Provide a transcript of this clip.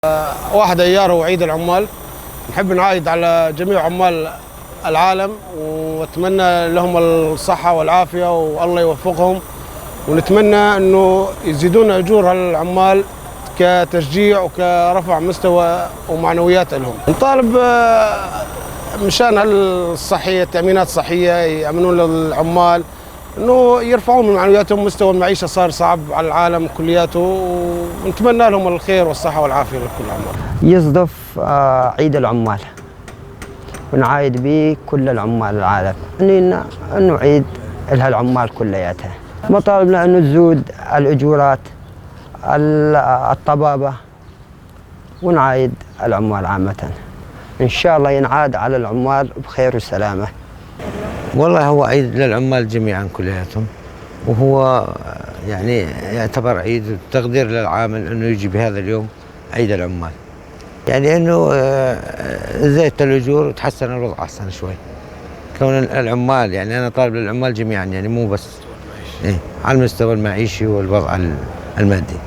1 أيار هو عيد العمال. نحب نعايد على جميع عمال العالم واتمنى لهم الصحة والعافية والله يوفقهم، ونتمنى انه يزيدون اجور العمال كتشجيع وكرفع مستوى ومعنويات لهم. نطالب مشان الصحية، التأمينات الصحية يأمنون للعمال انه يرفعون من معنوياتهم. مستوى المعيشة صار صعب على العالم كلياته، ونتمنى لهم الخير والصحة والعافية لكل العمال. يصدف عيد العمال ونعايد به كل العمال العالم، انه عيد لها العمال كلياتها. مطالبنا انه تزود الاجورات، الطبابه، ونعايد العمال عامة. ان شاء الله ينعاد على العمال بخير وسلامه. والله هو عيد للعمال جميعا كلياتهم، وهو يعني يعتبر عيد تقدير للعامل انه يجي بهذا اليوم عيد العمال. يعني انه زادت الاجور وتحسن الوضع احسن شوي. كون العمال، يعني انا طالب للعمال جميعا، يعني مو بس على المستوى المعيشي والوضع المادي.